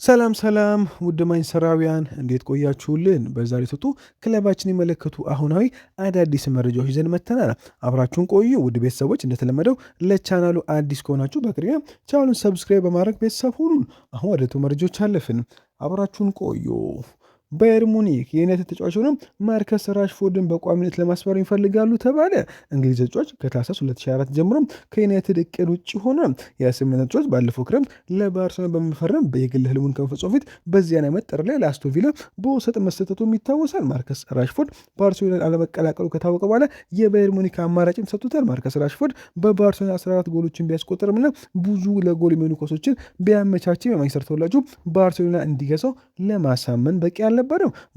ሰላም ሰላም ውድ ማንቸስተራውያን እንዴት ቆያችሁልን? በዛሬው ሰጡ ክለባችን የመለከቱ አሁናዊ አዳዲስ መረጃዎች ይዘን መጥተናል። አብራችሁን ቆዩ ውድ ቤተሰቦች። እንደተለመደው ለቻናሉ አዲስ ከሆናችሁ በቅድሚያ ቻናሉን subscribe በማድረግ ቤተሰብ ሁኑን። አሁን ወደ መረጃዎች አለፍን። አብራችሁን ቆዩ። ባየር ሙኒክ የዩናይትድ ተጫዋች ሆነው ማርከስ ራሽፎርድን በቋሚነት ለማስፈረም ይፈልጋሉ ተባለ። እንግሊዝ ተጫዋች ከታህሳስ 2024 ጀምሮ ከዩናይትድ እቅድ ውጭ ሆነ። የ28 ተጫዋች ባለፈው ክረምት ለባርሴሎና በመፈረም የግል ህልሙን ከመፈጸሙ በፊት በዚያን ዓመት ጥር ላይ ለአስቶን ቪላ በውሰት መሰጠቱም ይታወሳል። ማርከስ ራሽፎርድ ባርሴሎና አለመቀላቀሉ ከታወቀ በኋላ የባየር ሙኒክ አማራጭም ሰጥቶታል። ማርከስ ራሽፎርድ በባርሴሎና 14 ጎሎችን ቢያስቆጥርምና ብዙ ለጎል የሚሆኑ ኳሶችን ቢያመቻችም የማንቸስተር ተወላጁ ባርሴሎና እንዲገዛው ለማሳመን በቂ አልነበረም።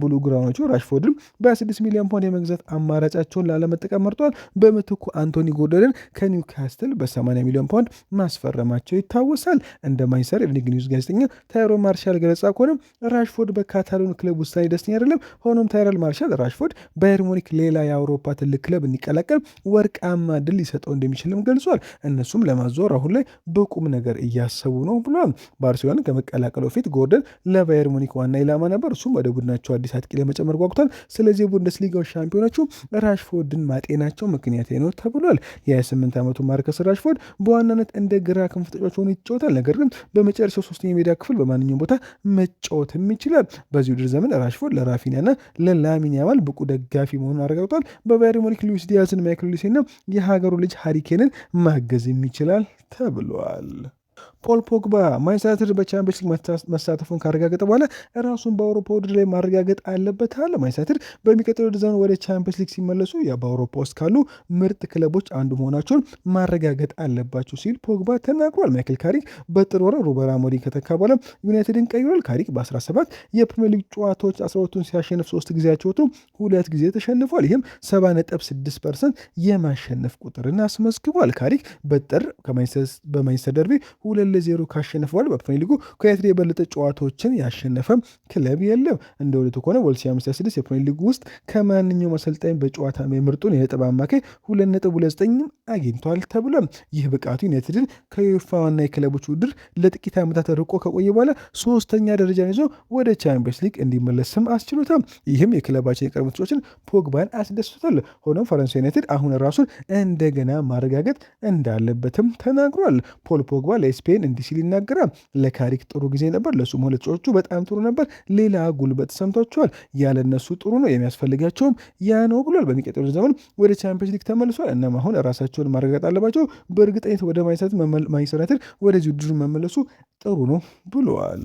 ብሉ ግራኖቹ ራሽፎርድን በ26 ሚሊዮን ፓውንድ የመግዛት አማራጫቸውን ላለመጠቀም መርጧል። በምትኩ አንቶኒ ጎርደንን ከኒውካስትል በ80 ሚሊዮን ፓውንድ ማስፈረማቸው ይታወሳል። እንደ ማንቸስተር ኢቭኒንግ ኒውስ ጋዜጠኛ ታይሮ ማርሻል ገለጻ ከሆነ ራሽፎርድ በካታሎን ክለብ ውሳኔ ደስተኛ አይደለም። ሆኖም ታይረል ማርሻል ራሽፎርድ ባየር ሙኒክ ሌላ የአውሮፓ ትልቅ ክለብ እንዲቀላቀል ወርቃማ እድል ሊሰጠው እንደሚችልም ገልጿል። እነሱም ለማዘዋወር አሁን ላይ በቁም ነገር እያሰቡ ነው ብሏል። ባርሴሎናን ከመቀላቀሉ በፊት ጎርደን ለባየር ሙኒክ ዋና ኢላማ ነበር። እሱም ወደ ቡድናቸው አዲስ አጥቂ ለመጨመር ጓጉቷል። ስለዚህ የቡንደስሊጋው ሻምፒዮኖቹ ራሽፎርድን ማጤናቸው ምክንያት ነው ተብሏል። የ28 ዓመቱ ማርከስ ራሽፎርድ በዋናነት እንደ ግራ ክንፍ ተጫዋች ሆኖ ይጫወታል። ነገር ግን በመጨረሻው ሶስተኛ የሜዳ ክፍል በማንኛውም ቦታ መጫወትም ይችላል። በዚህ ውድድር ዘመን ራሽፎርድ ለራፊኒያና ለላሚን ያማል ብቁ ደጋፊ መሆኑን አረጋግጧል። በባየር ሙኒክ ሉዊስ ዲያዝን፣ ማይክል ኦሊሴና የሀገሩ ልጅ ሃሪኬንን ማገዝም ይችላል ተብሏል። ፖል ፖግባ ማንቸስተር ዩናይትድ በቻምፒየንስ ሊግ መሳተፉን ካረጋገጠ በኋላ ራሱን በአውሮፓ ውድድር ላይ ማረጋገጥ አለበት አለ። ማንቸስተር ዩናይትድ በሚቀጥለው ዘመን ወደ ቻምፒየንስ ሊግ ሲመለሱ በአውሮፓ ውስጥ ካሉ ምርጥ ክለቦች አንዱ መሆናቸውን ማረጋገጥ አለባቸው ሲል ፖግባ ተናግሯል። ማይክል ካሪክ በጥር ወር ሩበን አሞሪም ከተካ በኋላ ዩናይትድን ቀይሯል። ካሪክ በ17 የፕሪሚየር ሊግ ጨዋታዎች 12ቱን ሲያሸንፍ ሶስት ጊዜ አቻ ወጥቶ ሁለት ጊዜ ተሸንፏል። ይህም 70.6% የማሸነፍ ቁጥርን አስመዝግቧል። ካሪክ በጥር በማንቸስተር ደርቢ 2-0 ካሸነፈ በኋላ በፕሪሚየር ሊጉ ከዩናይትድ የበለጠ ጨዋታዎችን ያሸነፈ ክለብ የለም። እንደ ሁለቱ ከሆነ በ2056 የፕሪሚየር ሊጉ ውስጥ ከማንኛውም አሰልጣኝ በጨዋታ የምርጡን የነጥብ አማካይ 2.29 አግኝቷል ተብሏል። ይህ ብቃቱ ዩናይትድን ከዩኤፋ ዋና የክለቦች ውድድር ለጥቂት ዓመታት ርቆ ከቆየ በኋላ ሶስተኛ ደረጃን ይዞ ወደ ቻምፒየንስ ሊግ እንዲመለስም አስችሎታል። ይህም የክለባችን የቀድሞ ተጫዋችን ፖግባን አስደስቶታል። ሆኖም ፈረንሳይ ዩናይትድ አሁን ራሱን እንደገና ማረጋገጥ እንዳለበትም ተናግሯል። ፖል ፖግባ ለስፔን እንዲህ ሲል ይናገራል። ለካሪክ ጥሩ ጊዜ ነበር፣ ለሱም ሆነ ተጫዋቾቹ በጣም ጥሩ ነበር። ሌላ ጉልበት ሰምቷቸዋል። ያለ እነሱ ጥሩ ነው፣ የሚያስፈልጋቸውም ያ ነው ብሏል። በሚቀጥለው ዘመን ወደ ቻምፒየንስ ሊግ ተመልሷል። እናም አሁን ራሳቸውን ማረጋገጥ አለባቸው። በእርግጠኝነት ወደ ማንቸስተር ዩናይትድ ወደዚህ ውድድር መመለሱ ጥሩ ነው ብለዋል።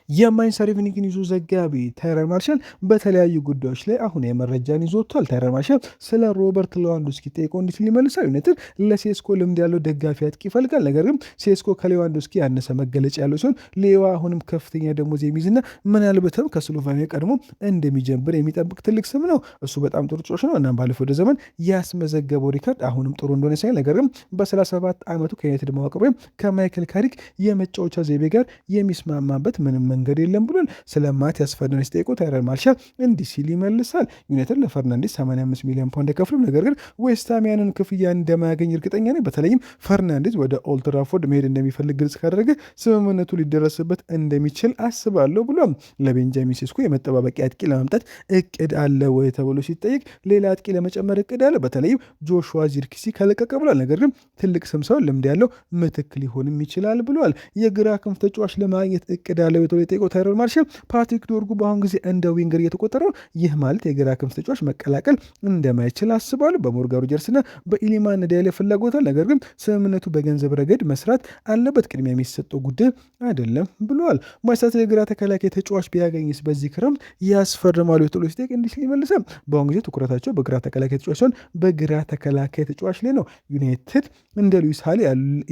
የማንቸስተር ኢቭኒንግ ኒውሱ ዘጋቢ ታይረን ማርሻል በተለያዩ ጉዳዮች ላይ አሁን የመረጃን ይዞ ወጥቷል። ታይረን ማርሻል ስለ ሮበርት ሌዋንዶስኪ ጠይቆ እንዲህ ሲል ይመልሳል። ዩናይትድ ለሴስኮ ልምድ ያለው ደጋፊ አጥቂ ይፈልጋል። ነገር ግን ሴስኮ ከሌዋንዶስኪ ያነሰ መገለጫ ያለው ሲሆን ሌዋ አሁንም ከፍተኛ ደሞዝ የሚይዝና ምናልባትም ከስሎቫኒያ ቀድሞ እንደሚጀምር የሚጠብቅ ትልቅ ስም ነው። እሱ በጣም ጥሩ ተጫዋች ነው። እናም ባለፈው ወደ ዘመን ያስመዘገበው ሪከርድ አሁንም ጥሩ እንደሆነ ሳይል ነገር ግን በ37 ዓመቱ ከዩናይትድ መዋቅር ወይም ከማይክል ካሪክ የመጫወቻ ዘይቤ ጋር የሚስማማበት ምንም መንገድ የለም ብሏል። ስለ ማቲያስ ፈርናንዴስ ጠይቆ ታይረን ማርሻል እንዲህ ሲል ይመልሳል። ዩናይትድ ለፈርናንዴስ 85 ሚሊዮን ፓውንድ አይከፍልም፣ ነገር ግን ዌስትሃም ያንን ክፍያ እንደማያገኝ እርግጠኛ ነኝ። በተለይም ፈርናንዴዝ ወደ ኦልድትራፎርድ መሄድ እንደሚፈልግ ግልጽ ካደረገ ስምምነቱ ሊደረስበት እንደሚችል አስባለሁ ብሏል። ለቤንጃሚን ሴስኮ የመጠባበቂያ አጥቂ ለማምጣት እቅድ አለ ወይ ተብሎ ሲጠይቅ ሌላ አጥቂ ለመጨመር እቅድ አለ፣ በተለይም ጆሹዋ ዚርክሲ ከለቀቀ ብሏል። ነገር ግን ትልቅ ስም ሰው ልምድ ያለው ምትክ ሊሆንም ይችላል ብሏል። የግራ ክንፍ ተጫዋች ለማግኘት እቅድ አለ ተብሎ የጠየቀው ታይረል ማርሻል ፓትሪክ ዶርጉ በአሁን ጊዜ እንደ winger እየተቆጠረ ነው። ይህ ማለት የግራ ክንፍ ተጫዋች መቀላቀል እንደማይችል አስባሉ። በሞርጋን ሮጀርስና በኢሊማን ንዲያሌ ፍላጎት አለ። ነገር ግን ስምምነቱ በገንዘብ ረገድ መስራት አለበት፣ ቅድሚያ የሚሰጠው ጉዳይ አይደለም ብለዋል። ማንቸስተር የግራ ተከላካይ ተጫዋች ቢያገኝስ በዚህ ክረምት ያስፈርማሉ ተብሎ ሲጠየቅ እንዲህ ሲል ይመልሳል። በአሁን ጊዜ ትኩረታቸው በግራ ተከላካይ ተጫዋች ሲሆን በግራ ተከላካይ ተጫዋች ላይ ነው። ዩናይትድ እንደ ሉዊስ ሃል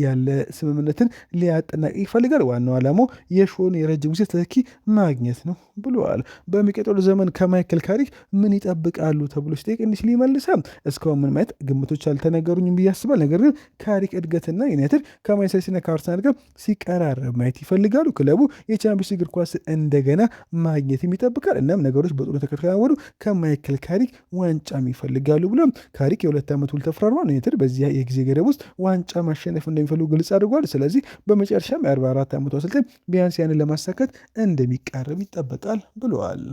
ያለ ስምምነትን ሊያጠናቅቅ ይፈልጋል። ዋናው ዓላማው የሾን የረጅም ጊዜ ተተኪ ማግኘት ነው ብለዋል። በሚቀጥለው ዘመን ከማይክል ካሪክ ምን ይጠብቃሉ ተብሎ ሲጠይቅ እንዲህ ሲል ይመልሳል። እስካሁን ምንም አይነት ግምቶች አልተነገሩኝም ብዬ አስባለሁ። ነገር ግን ካሪክ እድገትና ዩናይትድ ከማንቸስተር ሲቲና ከአርሰናል ጋር ሲቀራረብ ማየት ይፈልጋሉ። ክለቡ የቻምፒየንስ እግር ኳስ እንደገና ማግኘትም ይጠብቃል። እናም ነገሮች በጥሩ ተከናወኑ ከማይክል ካሪክ ዋንጫም ይፈልጋሉ ብሎ ካሪክ የ2 ዓመት ውል ተፈራርሟል። ዩናይትድ በዚያ የጊዜ ገደብ ውስጥ ዋንጫ ማሸነፍ እንደሚፈልጉ ግልጽ አድርጓል። ስለዚህ በመጨረሻም የ44 ዓመቱ አሰልጣኝ ቢያንስ ያንን ለማሳካት ስምምነት እንደሚቃረብ ይጠበቃል ብለዋል።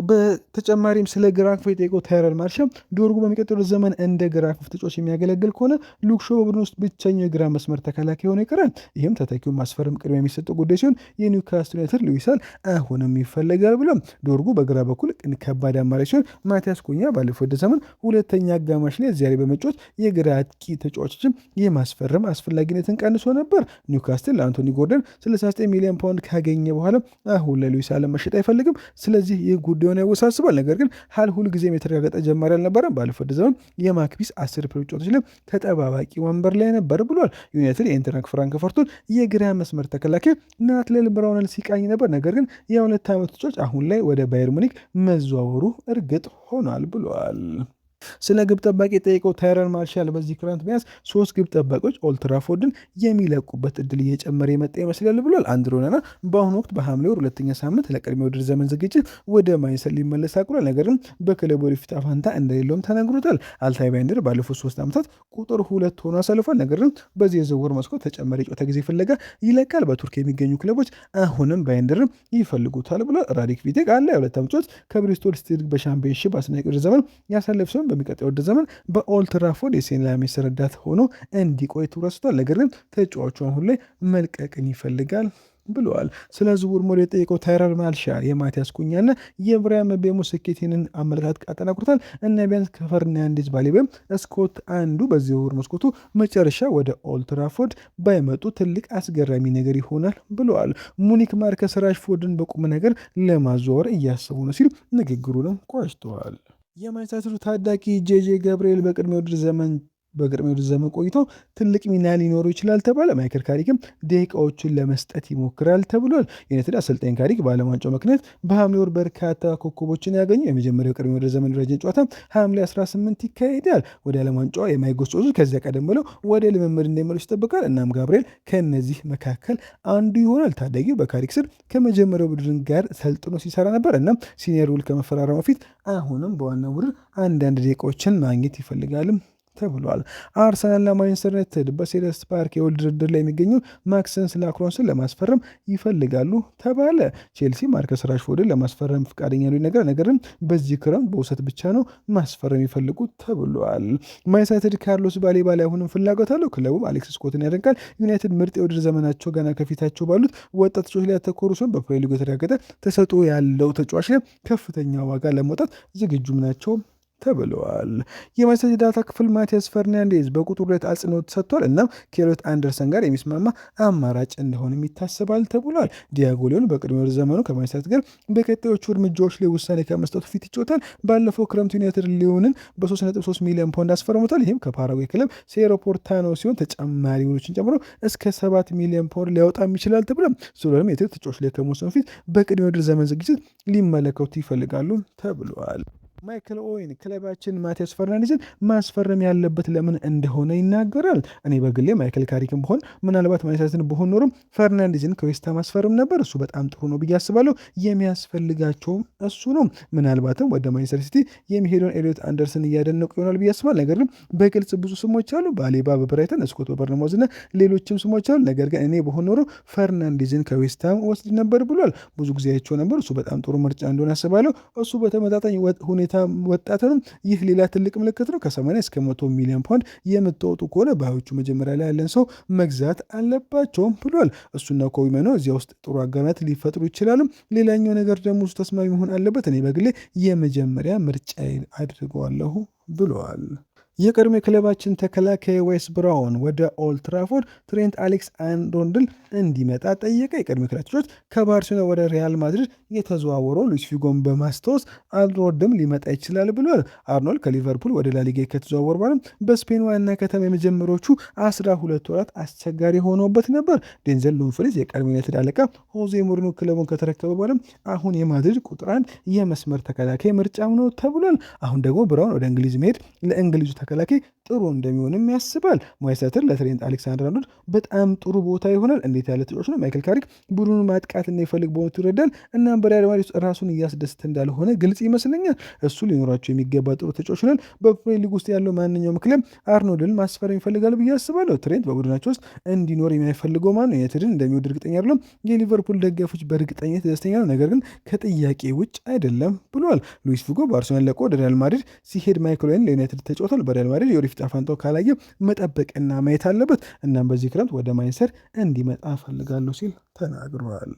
በተጨማሪም ስለ ግራ ክንፍ የጠየቀው ታይረል ማርሻል ዶርጉ በሚቀጥለው ዘመን እንደ ግራ ክንፍ ተጫዋች የሚያገለግል ከሆነ ሉክ ሾው በቡድን ውስጥ ብቸኛው የግራ መስመር ተከላካይ ሆኖ ይቀራል። ይህም ተተኪውን ማስፈረም ቅድሚያ የሚሰጠው ጉዳይ ሲሆን የኒውካስትል ዩናይትድ ሉዊስ ሃል አሁንም ይፈለጋል ብሎም ዶርጉ በግራ በኩል ከባድ አማራጭ ሲሆን ማቲያስ ኩኛ ባለፈው ውድድር ዘመን ሁለተኛ አጋማሽ ላይ እዚያ ላይ በመጫወት የግራ አጥቂ ተጫዋቾችም የማስፈረም አስፈላጊነትን ቀንሶ ነበር። ኒውካስትል ለአንቶኒ ጎርደን 69 ሚሊዮን ፓውንድ ካገኘ በኋላ አሁን ለሉዊስ ሃል መሸጥ አይፈልግም። ስለዚህ ይህ ጉዳዩን ያወሳስባል። ነገር ግን ሃል ሁልጊዜም የተረጋገጠ ጀማሪ አልነበረም። ባለፈው ዘመን የማግፒስ 10 ፕሪሚየር ጨዋታዎች ላይ ተጠባባቂ ወንበር ላይ ነበር ብሏል። ዩናይትድ የኢንትራክት ፍራንክፈርቱን የግራ መስመር ተከላካይ ናትናኤል ብራውንን ሲቃኝ ነበር። ነገር ግን የ2 ዓመቱ ተጫዋች አሁን ላይ ወደ ባየር ሙኒክ መዘዋወሩ እርግጥ ሆኗል ብሏል። ስለ ግብ ጠባቂ የጠየቀው ታይረን ማርሻል በዚህ ክረምት ቢያንስ ሶስት ግብ ጠባቂዎች ኦልትራፎርድን የሚለቁበት እድል እየጨመረ የመጣ ይመስላል ብሏል። አንድሬ ኦናና በአሁኑ ወቅት በሐምሌ ወር ሁለተኛ ሳምንት ለቅድመ ውድድር ዘመን ዝግጅት ወደ ማንቸስተር ሊመለስ አቅዷል። ነገር ግን በክለቡ ወደፊት ፋንታ እንደሌለውም ተነግሮታል። አልታይ ባይንድር ባለፉት 3 ዓመታት ቁጥር ሁለት ሆኖ አሳልፏል። ነገር ግን በዚህ የዝውውር መስኮት ተጨማሪ ጨዋታ ጊዜ ፍለጋ ይለቃል። በቱርክ የሚገኙ ክለቦች አሁንም ባይንድርን ይፈልጉታል ብሏል። ራዲክ ቪቴክ አለ የ2 ዓመት ተጫዋች ከብሪስቶል ሲቲ በሻምፒዮንሺፕ አስደናቂ ውድድር ዘመን ያሳለፈ ሲሆን በሚቀጥለው ውድድር ዘመን በኦልትራፎርድ የሴን ላሜንስ ረዳት ሆኖ እንዲቆይ ትኩረት ሰጥቷል። ነገር ግን ተጫዋቹ አሁን ላይ መልቀቅን ይፈልጋል ብለዋል። ስለ ዝውውር ሞዴል የጠየቀው ታይረል ማርሻል የማቲያስ ኩኛና የብራያን ምቤሞ ስኬት አመለካከት አጠናክሮታል እና ቢያንስ ከፈርናንዴዝ ባሌባም ስኮት አንዱ በዚህ ዝውውር መስኮቱ መጨረሻ ወደ ኦልትራፎርድ ባይመጡ ትልቅ አስገራሚ ነገር ይሆናል ብለዋል። ሙኒክ ማርከስ ራሽፎርድን በቁም ነገር ለማዘዋወር እያሰቡ ነው ሲል ንግግሩንም ቋጭተዋል። የማንቸስተሩ ታዳጊ ጄጄ ገብርኤል በቅድመ ውድድር ዘመን ቆይቶ ትልቅ ሚና ሊኖረው ይችላል ተባለ። ማይክል ካሪክም ደቂቃዎችን ለመስጠት ይሞክራል ተብሏል። ዩናይትድ አሰልጣኝ ካሪክ በዓለም ዋንጫው ምክንያት በሐምሌ ወር በርካታ ኮከቦችን ያገኙ የመጀመሪያው ቅድመ ውድድር ዘመን ደረጃ ጨዋታ ሐምሌ 18 ይካሄዳል። ወደ ዓለም ዋንጫው የማይጎስ ተጫዋቾች ከዚያ ቀደም ብለው ወደ ልምምድ እንደሚመለሱ ይጠበቃል። እናም ጋብርኤል ከእነዚህ መካከል አንዱ ይሆናል። ታዳጊው በካሪክ ስር ከመጀመሪያው ቡድን ጋር ሰልጥኖ ሲሰራ ነበር። እናም senior ውል ከመፈራረሙ በፊት አሁንም በዋናው ቡድን አንዳንድ ደቂቃዎችን ማግኘት ይፈልጋልም ተብሏል። አርሰናልና ማንቸስተር ዩናይትድ በሴልኸርስት ፓርክ የውል ድርድር ላይ የሚገኙ ማክሰንስ ላክሮንስን ለማስፈረም ይፈልጋሉ ተባለ። ቼልሲ ማርከስ ራሽፎርድን ለማስፈረም ፈቃደኛ ነው ነገር ግን በዚህ ክረምት በውሰት ብቻ ነው ማስፈረም ይፈልጉ ተብሏል። ማንቸስተር ዩናይትድ ካርሎስ ባሌባ ላይ አሁንም ፍላጎት አለው። ክለቡም አሌክስ ስኮትን ያደንቃል። ዩናይትድ ምርጥ የውድድር ዘመናቸው ገና ከፊታቸው ባሉት ወጣት ተጫዋቾች ላይ ያተኮሩ ሲሆን በፕሪሚየር ሊጉ የተረጋገጠ ተሰጥኦ ያለው ተጫዋች ላይ ከፍተኛ ዋጋ ለመውጣት ዝግጁም ናቸው ተብለዋል። የማንቸስተር data ክፍል ማቲያስ ፈርናንዴዝ በቁጥር ሁለት አጽንኦት ሰጥቷል። እናም ከኤሊዮት አንደርሰን ጋር የሚስማማ አማራጭ እንደሆነም ይታሰባል ተብሏል። ዲያጎ ሊዮን በቅድመ ዘመኑ ከማንቸስተር ጋር በቀጣዮቹ እርምጃዎች ላይ ውሳኔ ከመስጠቱ ፊት ይጫወታል። ባለፈው ክረምት ዩናይትድ ሊዮንን በ3.3 ሚሊዮን ፓውንድ አስፈርሞታል። ይህም ከፓራጓይ ክለብ ሴሮ ፖርታኖ ሲሆን ተጨማሪ ውሎችን ጨምሮ እስከ 7 ሚሊዮን ፓውንድ ሊያወጣም ይችላል ተብሏል። ስለሆነም የትል ተጫዋች ላይ ከመወሰኑ ፊት በቅድመ ውድድር ዘመን ዝግጅት ሊመለከቱ ይፈልጋሉ ተብሏል። ማይክል ኦዌን ክለባችን ማቲያስ ፈርናንዴዝን ማስፈረም ያለበት ለምን እንደሆነ ይናገራል። እኔ በግሌ ማይክል ካሪክን ብሆን ምናልባት ማንቸስተርን ብሆን ኖሮም ፈርናንዴዝን ከዌስትሃም ማስፈርም ነበር። እሱ በጣም ጥሩ ነው ብዬ አስባለሁ። የሚያስፈልጋቸውም እሱ ነው። ምናልባትም ወደ ማንቸስተር ሲቲ የሚሄደውን ኤሊዮት አንደርስን እያደነቁ ይሆናል ብዬ አስባለሁ። ነገር ግን በግልጽ ብዙ ስሞች አሉ። ባሌባ በብራይተን፣ ስኮት በበርንማውዝ እና ሌሎችም ስሞች አሉ። ነገር ግን እኔ ብሆን ኖሮ ፈርናንዴዝን ከዌስትሃም ወስድ ነበር ብሏል። ብዙ ጊዜ አይቼው ነበር። እሱ በጣም ጥሩ ምርጫ እንደሆነ አስባለሁ። እሱ በተመጣጣኝ ሁኔታ ወጣት ነው። ይህ ሌላ ትልቅ ምልክት ነው። ከ80 እስከ 100 ሚሊዮን ፓውንድ የምትወጡ ከሆነ በሃያዎቹ መጀመሪያ ላይ ያለን ሰው መግዛት አለባቸውም ብሏል። እሱና ኮቢ ሜኖ እዚያ ውስጥ ጥሩ አጋርነት ሊፈጥሩ ይችላሉ። ሌላኛው ነገር ደግሞ እሱ ተስማሚ መሆን አለበት። እኔ በግሌ የመጀመሪያ ምርጫ አድርገዋለሁ ብለዋል። የቀድሞ የክለባችን ተከላካይ ዌስ ብራውን ወደ ኦልትራፎርድ ትሬንት አሌክስ አርኖልድ እንዲመጣ ጠየቀ። የቀድሞ ክለብ ተጫዋች ከባርሴሎና ወደ ሪያል ማድሪድ የተዘዋወረው ሉዊስ ፊጎን በማስታወስ አርኖልድም ሊመጣ ይችላል ብሏል። አርኖልድ ከሊቨርፑል ወደ ላሊጋ ከተዘዋወረ በኋላ በስፔን ዋና ከተማ የመጀመሪያዎቹ 12 ወራት አስቸጋሪ ሆኖበት ነበር። ዴንዘል ዱምፍሪዝ የቀድሞ ዩናይትድ አለቃ ሆዜ ሞሪንሆ ክለቡን ከተረከበ በኋላ አሁን የማድሪድ ቁጥር አንድ የመስመር ተከላካይ ምርጫም ነው ተብሏል። አሁን ደግሞ ብራውን ወደ እንግሊዝ መሄድ ለእንግሊዙ ተከላካይ ጥሩ እንደሚሆንም ያስባል። ማንቸስተር ዩናይትድ ለትሬንት አሌክሳንደር አርኖልድ በጣም ጥሩ ቦታ ይሆናል። እንዴት ያለ ተጫዋች ነው! ማይክል ካሪክ ቡድኑን ማጥቃት እንደሚፈልግ በእውነቱ ይረዳል። እናም በሪያል ማድሪድ ራሱን እያስደሰተ እንዳልሆነ ግልጽ ይመስለኛል። እሱ ሊኖራቸው የሚገባ ጥሩ ተጫዋች ይሆናል። በፕሪሚየር ሊግ ውስጥ ያለው ማንኛውም ክለብ አርኖልድን ማስፈረም ይፈልጋል ብዬ አስባለሁ። ትሬንት በቡድናቸው ውስጥ እንዲኖር የማይፈልገው ማን ነው? ዩናይትድን እንደሚወድ እርግጠኛ አይደለም። የሊቨርፑል ደጋፊዎች በእርግጠኝነት ደስተኛ ነው፣ ነገር ግን ከጥያቄ ውጭ አይደለም ብሏል። ሉዊስ ፊጎ በአርሰናል ለቆ ወደ ሪያል ማድሪድ ሲሄድ ማይክል ኦዌን ለዩናይትድ ተጫውቷል። በሪያል ማድሪድ የወደፊት ዕጣ ፈንታው ካላየ መጠበቅና ማየት አለበት። እናም በዚህ ክረምት ወደ ማንቸስተር እንዲመጣ እፈልጋለሁ ሲል ተናግሯል።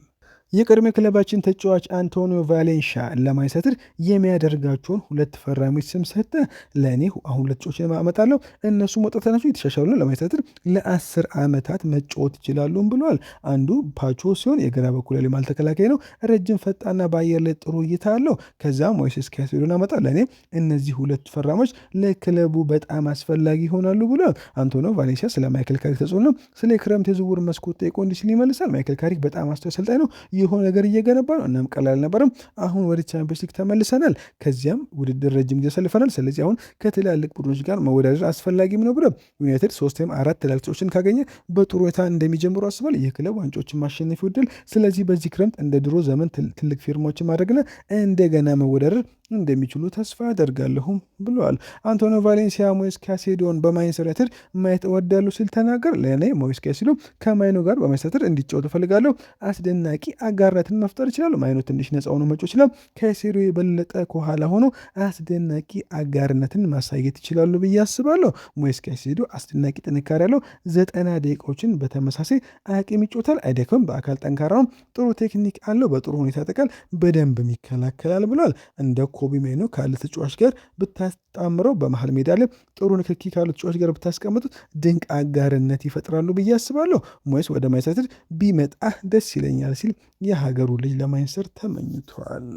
የቀድሞ ክለባችን ተጫዋች አንቶኒዮ ቫሌንሻ ለማንቸስተር የሚያደርጋቸውን ሁለት ፈራሚዎች ስም ሰጠ። ለእኔ አሁን ሁለት ተጫዋቾችን አመጣለሁ፣ እነሱ ወጣት ናቸው፣ የተሻሻሉ ነው። ለማንቸስተር ለ10 ዓመታት መጫወት ይችላሉ ብለዋል። አንዱ ፓቾ ሲሆን የግራ በኩል ያለው መሃል ተከላካይ ነው። ረጅም፣ ፈጣንና በአየር ላይ ጥሩ እይታ አለው። ከዛ ሞይሴስ ካይሴዶን አመጣ። ለእኔ እነዚህ ሁለት ፈራሚዎች ለክለቡ በጣም አስፈላጊ ይሆናሉ ብለዋል። አንቶኒዮ ቫሌንሺያ ስለ ማይክል ካሪክ ተጽዕኖ ስለ ክረምት የዝውውር መስኮት ጠይቆ እንዲህ ሲል ይመልሳል። ማይክል ካሪክ በጣም አስተዋይ አሰልጣኝ ነው። የሆነ ነገር እየገነባ ነው። እናም ቀላል አልነበረም። አሁን ወደ ቻምፒየንስ ሊግ ተመልሰናል። ከዚያም ውድድር ረጅም ጊዜ አሳልፈናል። ስለዚህ አሁን ከትላልቅ ቡድኖች ጋር መወዳደር አስፈላጊም ነው ብሎ ዩናይትድ ሶስት ወይም አራት ትላልቅ ተጫዋቾችን ካገኘ በጥሩ ሁኔታ እንደሚጀምሩ አስቧል። ይህ ክለብ ዋንጫዎችን ማሸነፍ ይወዳል። ስለዚህ በዚህ ክረምት እንደ ድሮ ዘመን ትልቅ ፊርማዎችን ማድረግና እንደገና መወዳደር እንደሚችሉ ተስፋ አደርጋለሁም ብለዋል። አንቶኒዮ ቫሌንሲያ ሞይስ ካሴዶን በማንቸስተር ዩናይትድ ማየት እወዳለሁ ሲል ተናገር። ለእኔ ሞይስ ካሴዶ ከማይኖ ጋር በማንቸስተር እንዲጫወቱ እፈልጋለሁ። አስደናቂ አጋርነትን መፍጠር ይችላሉ። ማይኖ ትንሽ ነፃ ሆኖ መጫወት ይችላል። ካሴዶ የበለጠ ከኋላ ሆኖ አስደናቂ አጋርነትን ማሳየት ይችላሉ ብዬ አስባለሁ። ሞይስ ካሴዶ አስደናቂ ጥንካሬ ያለው 90 ደቂቃዎችን በተመሳሳይ አቅም ይጫወታል። አይደክምም። በአካል ጠንካራ ነው። ጥሩ ቴክኒክ አለው። በጥሩ ሁኔታ ያጠቃል። በደንብም ይከላከላል ብሏል። እንደ ኮቢ ማይኖ ካለ ተጫዋች ጋር ብታጣምረው፣ በመሀል ሜዳ ላይ ጥሩ ንክኪ ካሉ ተጫዋች ጋር ብታስቀምጡት ድንቅ አጋርነት ይፈጥራሉ ብዬ አስባለሁ። ሞይስ ወደ ማንቸስተር ቢመጣ ደስ ይለኛል ሲል የሀገሩ ልጅ ለማንቸስተር ተመኝቷል።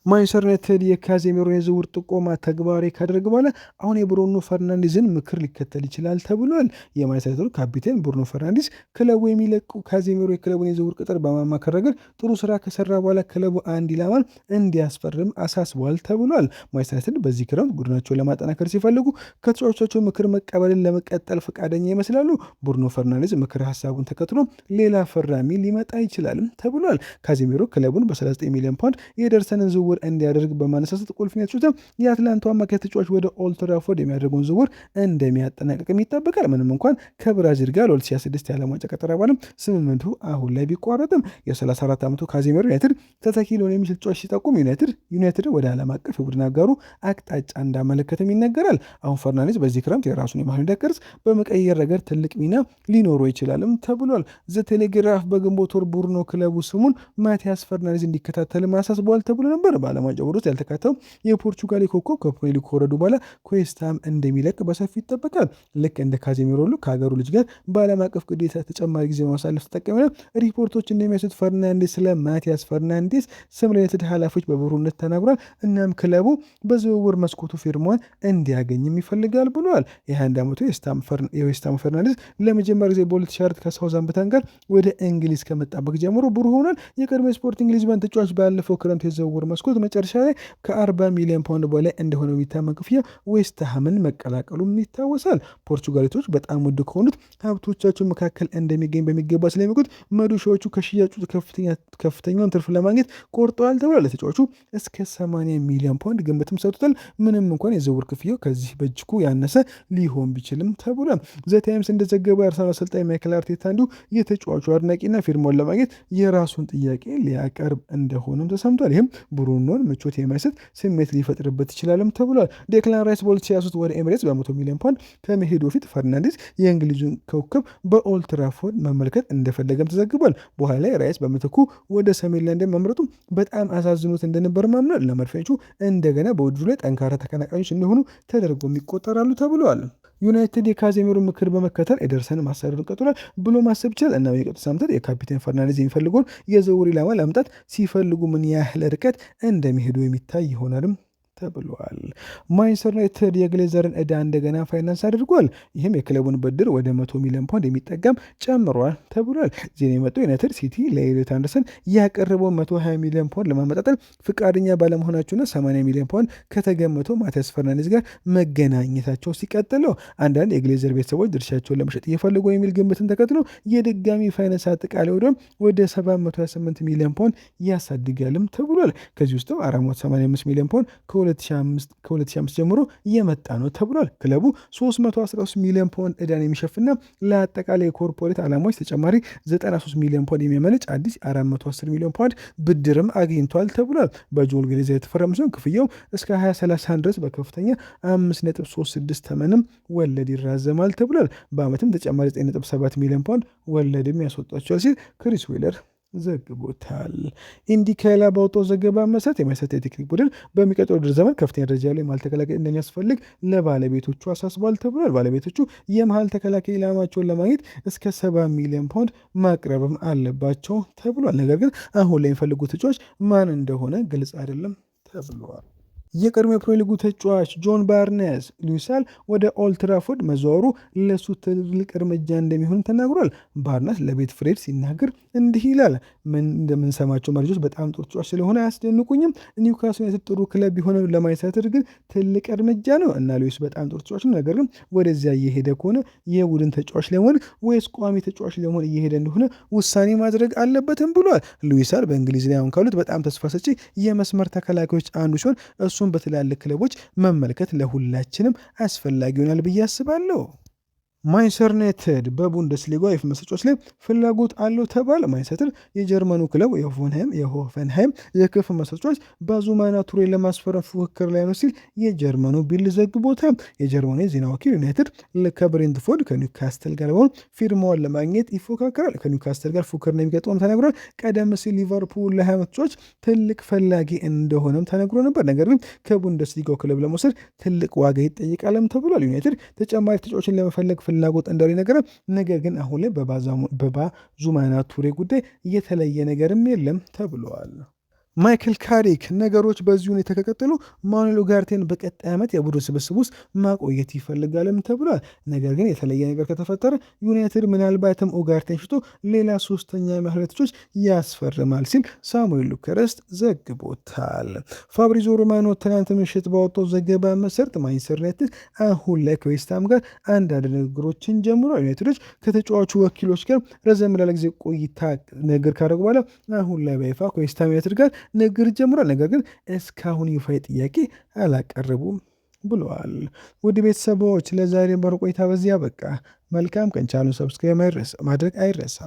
ማንቸስተር ዩናይትድ የካዜሚሮን የዝውውር ጥቆማ ተግባራዊ ካደረገ በኋላ አሁን የብሩኖ ፈርናንዴዝን ምክር ሊከተል ይችላል ተብሏል። የማንቸስተር ዩናይትዱ ካፒቴን ብሩኖ ፈርናንዴዝ ክለቡ የሚለቁ ካዜሚሮ የክለቡን የዝውውር ቅጥር በማማከር ረገድ ጥሩ ስራ ከሰራ በኋላ ክለቡ አንድ ኢላማን እንዲያስፈርም አሳስቧል ተብሏል። ማንቸስተር ዩናይትድ በዚህ ክረምት ቡድናቸውን ለማጠናከር ሲፈልጉ ከተጫዋቾቻቸው ምክር መቀበልን ለመቀጠል ፈቃደኛ ይመስላሉ። ብሩኖ ፈርናንዴዝ ምክር ሀሳቡን ተከትሎ ሌላ ፈራሚ ሊመጣ ይችላልም ተብሏል። ካዜሚሮ ክለቡን በ39 ሚሊዮን ፓውንድ የኤደርሰንን ዝውውር እንዲያደርግ በማነሳሳት ቁልፍ ሚና ተጫውቷል። የአትላንታው አማካይ ተጫዋች ወደ ኦልድትራፎርድ የሚያደርገውን ዝውውር እንደሚያጠናቅቅም ይጠበቃል። ምንም እንኳን ከብራዚል ጋር ለ2026 የዓለም ዋንጫ ቀጠራ በኋላም ስምምነቱ አሁን ላይ ቢቋረጥም፣ የ34 ዓመቱ ካዜሚሮ ዩናይትድ ተተኪ ሊሆን የሚችል ተጫዋች ሲጠቁም ዩናይትድ ዩናይትድ ወደ ዓለም አቀፍ የቡድን አጋሩ አቅጣጫ እንዳመለከተም ይነገራል። አሁን ፈርናንዴዝ በዚህ ክረምት የራሱን የመሃል ሜዳ ቅርጽ በመቀየር ረገድ ትልቅ ሚና ሊኖረው ይችላልም ተብሏል። ዘ ቴሌግራፍ በግንቦት ወር ብሩኖ ክለቡ ስሙን ማቲያስ ፈርናንዴዝ እንዲከታተል አሳስበዋል ተብሎ ነበር። በዓለም ዋንጫ ቡድን ውስጥ ያልተካተተው የፖርቹጋል ኮከብ ከፕሪሚየር ሊግ ከወረዱ በኋላ ከዌስትሃም እንደሚለቅ በሰፊው ይጠበቃል። ልክ እንደ ካዜሚሮ ሁሉ ከሀገሩ ልጅ ጋር በዓለም አቀፍ ግዴታ ተጨማሪ ጊዜ በማሳለፍ ተጠቀመ። ሪፖርቶች እንደሚያሳዩት ፈርናንዴስ ስለ ማቲያስ ፈርናንዴስ ስም ለዩናይትድ ኃላፊዎች በብሩህነት ተናግሯል። እናም ክለቡ በዝውውር መስኮቱ ፊርማውን እንዲያገኝም ይፈልጋል ብሏል። የ21 ዓመቱ የዌስትሃሙ ፈርናንዴስ ለመጀመሪያ ጊዜ በ2004 ከሳውዛምፕተን ጋር ወደ እንግሊዝ ከመጣበት ጀምሮ ብሩህ ሆኗል። የቀድሞ የስፖርቲንግ ሊዝበን ተጫዋች ባለፈው ክረምት የዝውውር መስኮት መጨረሻ ላይ ከ40 ሚሊዮን ፓውንድ በላይ እንደሆነ የሚታመን ክፍያ ዌስትሃምን መቀላቀሉም ይታወሳል። ፖርቹጋሊቶች በጣም ውድ ከሆኑት ሀብቶቻቸው መካከል እንደሚገኝ በሚገባ ስለሚያውቁት መዶሻዎቹ ከሽያጩ ከፍተኛውን ትርፍ ለማግኘት ቆርጠዋል ተብሏል። ለተጫዋቹ እስከ 80 ሚሊዮን ፓውንድ ግምትም ሰጥቶታል። ምንም እንኳን የዝውውር ክፍያው ከዚህ በእጅጉ ያነሰ ሊሆን ቢችልም ተብሏል። ዘ ታይምስ እንደዘገበው የአርሰናል አሰልጣኝ ማይክል አርቴታ እንዲሁ የተጫዋቹ አድናቂና ፊርማውን ለማግኘት የራሱን ጥያቄ ሊያቀርብ እንደሆነም ተሰምቷል። ይህም ብሩኖን ምቾት የማይሰጥ ስሜት ሊፈጥርበት ይችላልም ተብሏል። ዴክላን ራይስ በ2023 ወደ ኤምሬትስ በ100 ሚሊዮን ፓውንድ ከመሄዱ በፊት ፈርናንዴዝ የእንግሊዙን ኮከብ በኦልድትራፎርድ መመልከት እንደፈለገም ተዘግቧል። በኋላ ላይ ራይስ በምትኩ ወደ ሰሜን ለንደን መምረጡ በጣም አሳዝኖት እንደነበር ማምኗል። ለመድፈኞቹ እንደገና በውድድሩ ላይ ጠንካራ ተቀናቃኞች እንደሆኑ ተደርጎም ይቆጠራሉ ተብለዋል። ዩናይትድ የካዜሚሮ ምክር በመከተል ኤደርሰን ማሳደዱን ቀጥሏል ብሎ ማሰብ ይችላል። እና በሚቀጥሉት ሳምንታት የካፒቴን ፈርናንዴዝ የሚፈልገውን የዝውውር ኢላማ ለማምጣት ሲፈልጉ ምን ያህል ርቀት እንደሚሄዱ የሚታይ ይሆናልም ተብሏል። ማንቸስተር ዩናይትድ የግሌዘርን ዕዳ እንደገና ፋይናንስ አድርጓል። ይህም የክለቡን ብድር ወደ 100 ሚሊዮን ፓውንድ የሚጠጋም ጨምሯል ተብሏል። ዜና የመጣው ዩናይትድ ሲቲ ለኤሊዮት አንደርሰን ያቀረበው 120 ሚሊዮን ፓውንድ ለማመጣጠን ፍቃደኛ ባለመሆናቸውና 80 ሚሊዮን ፓውንድ ከተገመተው ማቲያስ ፈርናንዴዝ ጋር መገናኘታቸው ሲቀጥለው አንዳንድ የግሌዘር ቤተሰቦች ድርሻቸውን ለመሸጥ እየፈለጉ የሚል ግምትን ተከትሎ የድጋሚ ፋይናንስ አጠቃላይ ወደ 728 ሚሊዮን ፓውንድ ያሳድጋልም ተብሏል። ከዚህ ውስጥም 485 ሚሊዮን ፓውንድ ከ2005 ጀምሮ እየመጣ ነው ተብሏል። ክለቡ 313 ሚሊዮን ፓውንድ ዕዳን የሚሸፍንና ለአጠቃላይ የ corporate ዓላማዎች ተጨማሪ 93 ሚሊዮን ፓውንድ የሚያመነጭ አዲስ 410 ሚሊዮን ፓውንድ ብድርም አግኝቷል ተብሏል። በጆል ግሌዘር የተፈረመ ሲሆን ክፍያው እስከ 2031 ድረስ በከፍተኛ 5.36 ተመንም ወለድ ይራዘማል ተብሏል። በዓመትም ተጨማሪ 9.7 ሚሊዮን ፓውንድ ወለድም ያስወጣቸዋል ሲል ክሪስ ዌለር ዘግቦታል። ኢንዲካይላ ባወጣው ዘገባ መሰረት የማንቸስተር የቴክኒክ ቡድን በሚቀጥለው ውድድር ዘመን ከፍተኛ ደረጃ ላይ መሀል ተከላካይ እንደሚያስፈልግ ለባለቤቶቹ አሳስቧል ተብሏል። ባለቤቶቹ የመሀል ተከላካይ ኢላማቸውን ለማግኘት እስከ 70 ሚሊዮን ፓውንድ ማቅረብም አለባቸው ተብሏል። ነገር ግን አሁን ላይ የሚፈልጉት ተጫዋች ማን እንደሆነ ግልጽ አይደለም ተብሏል። የቀድሞ የፕሪሚየር ሊጉ ተጫዋች ጆን ባርነስ ሉዊስ ሃል ወደ ኦልድትራፎርድ መዘዋወሩ ለሱ ትልቅ እርምጃ እንደሚሆን ተናግሯል። ባርነስ ለቤት ፍሬድ ሲናገር እንዲህ ይላል። ምን እንደምንሰማቸው መረጃዎች በጣም ጥሩ ተጫዋች ስለሆነ አያስደንቁኝም። ኒውካስል ዩናይትድ ጥሩ ክለብ ቢሆንም ለማንቸስተር ግን ትልቅ እርምጃ ነው እና ሉዊስ በጣም ጥሩ ተጫዋች ነው። ነገር ግን ወደዚያ እየሄደ ከሆነ የቡድን ተጫዋች ለመሆን ወይስ ቋሚ ተጫዋች ለመሆን እየሄደ እንደሆነ ውሳኔ ማድረግ አለበትም ብሏል። ሉዊስ ሃል በእንግሊዝ ላይ አሁን ካሉት በጣም ተስፋ ሰጪ የመስመር ተከላካዮች አንዱ ሲሆን እሱን በትላልቅ ክለቦች መመልከት ለሁላችንም አስፈላጊ ይሆናል ብዬ አስባለሁ። ማንቸስተር ዩናይትድ በቡንደስሊጋ የፊት መስጫዎች ላይ ፍላጎት አለው ተባለ። ማንቸስተር የጀርመኑ ክለብ የሆፈንሃይም የክንፍ መስጫዎች ባዙማና ቱሬ ለማስፈረም ፉክክር ላይ ነው ሲል የጀርመኑ ቢልድ ዘግቦታል። የጀርመኑ የዜና ወኪል ዩናይትድ ከብሬንትፎርድ ከኒውካስትል ጋር በሆን ፊርማውን ለማግኘት ይፎካከራል። ከኒውካስትል ጋር ፉክክር እንደሚገጥመውም ተነግሯል። ቀደም ሲል ሊቨርፑል ለ20 ተጫዋች ትልቅ ፈላጊ እንደሆነም ተነግሮ ነበር። ነገር ግን ከቡንደስሊጋው ክለብ ለመውሰድ ትልቅ ዋጋ ይጠይቃልም ተብሏል። ዩናይትድ ተጨማሪ ተጫዋችን ለመፈለግ ፍላጎት እንዳለው ይነገራል። ነገር ግን አሁን ላይ በባዙማና ቱሬ ጉዳይ የተለየ ነገርም የለም ተብሏል። ማይክል ካሪክ ነገሮች በዚህ ሁኔታ ከቀጠሉ ማኑኤል ኡጋርቴን በቀጣይ ዓመት የቡድን ስብስብ ውስጥ ማቆየት ይፈልጋልም ተብሏል። ነገር ግን የተለየ ነገር ከተፈጠረ ዩናይትድ ምናልባትም ኡጋርቴን ሽጦ ሌላ ሶስተኛ መሀል ተጫዋች ያስፈርማል ሲል ሳሙኤል ሉከረስት ዘግቦታል። ፋብሪዞ ሮማኖ ትናንት ምሽት ባወጣው ዘገባ መሰረት ማንቸስተር ዩናይትድ አሁን ላይ ከዌስትሃም ጋር አንዳንድ ንግግሮችን ጀምሯል። ዩናይትዶች ከተጫዋቹ ወኪሎች ጋር ረዘም ላለ ጊዜ ቆይታ ንግግር ካደረጉ በኋላ አሁን ላይ በይፋ ከዌስትሃም ዩናይትድ ጋር ንግግር ጀምሯል። ነገር ግን እስካሁን ይፋዊ ጥያቄ አላቀረቡም ብለዋል። ውድ ቤተሰቦች ለዛሬ የነበረው ቆይታ በዚህ አበቃ። መልካም ቀን። ቻናሉን subscribe ማድረግ አይረሳ።